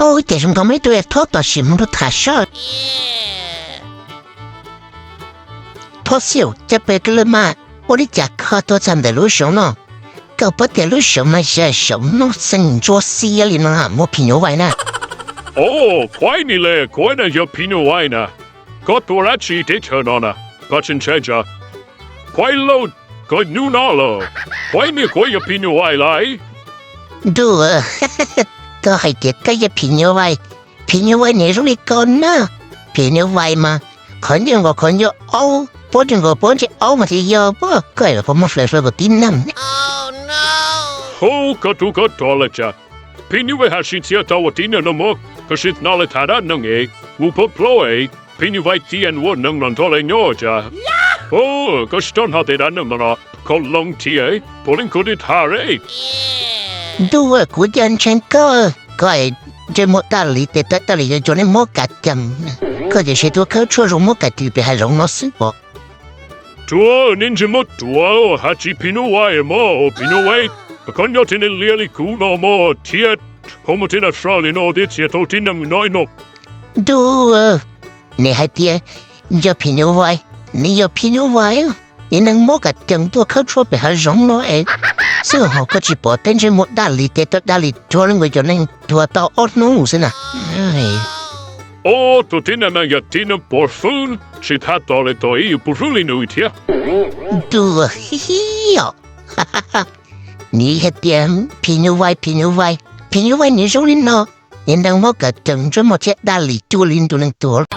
Ua cas zoo nkaus muaj ib tug thob tom sim mus rau tham sab. Thob xiaum, cas peb koj lub mas ua li cas koj tuaj txog ntawm lub zoov no? Koj paub tias lub zoov no yog zoov noj xeem ntsuab xiab li no, muaj phim nyuj vais na. Os, koj ni le, koj na yog phim nyuj vais na. Koj tuaj dab tsi teb chaws no na? Koj tsis ntshai tsam koj lauj, koj nyuj noj lawm, koj ni koj yog phim nyuj vais lawm. Ntuj, koj hais tias koj yog phim nyuj vais, phim nyuj vais nws zoo li koj na. Phim nyuj vais mas qhov ncauj nkaus qhov ncauj aub, pob ntseg nkaus pob ntseg aub mas thiaj yog, koj hais los puas muaj flaws rau kuv tib neeg. Hu, koj tus koj rov lawm tsam. Phim nyuj vais haj tsis txia tau ua tib neeg no mog, koj sim hnov lawv tham dab neeg es kuv pom plaub es phim nyuj vais tias ua neeg los nrog lawv nyob tsam. Hu, koj tsis tau hnov tej dab neeg no no, koj loo thiab, puav leej koj twb tham li. Ntuj, kuv cia ntseeg koj, koj ntsej muag daj li tes taw daj li yuav cov neeg mob kav cees, koj tiam sis tuaj khawb tshuaj zoo mob kav cees pem hav zoov no xwb os. Ruam, nej ntsej muag ruam, haj tsis phim nyuj vais mog, phim nyuj vais, koj nyob tib neeg liab li kuv no mog thiab, ho muaj tej dab tsi li no thiab txia tau tib neeg no no. Ntuj, nws hais tias yog phim nyuj vais, nws yog phim nyuj vais, nws neeg mob kav cees tuaj khawb tshuaj pem hav zoov no es xwb ho koj tsis pom tej ntsej muag daj li tes taw daj li ruam li nkaus cov neeg tuag tau ob hnub xwb na. Ob tug tib neeg no yog tib neeg pov hwm, tsis tham tom li tom ib yus pov hwm li nws thiab. Ntuj, hi hi os. Nws hais tias phim nyuj vais, phim nyuj vais, phim nyuj vais nws zoo li no, nws neeg mob kav cees ntsej muag thiab daj li cuag li ntu neeg tuag.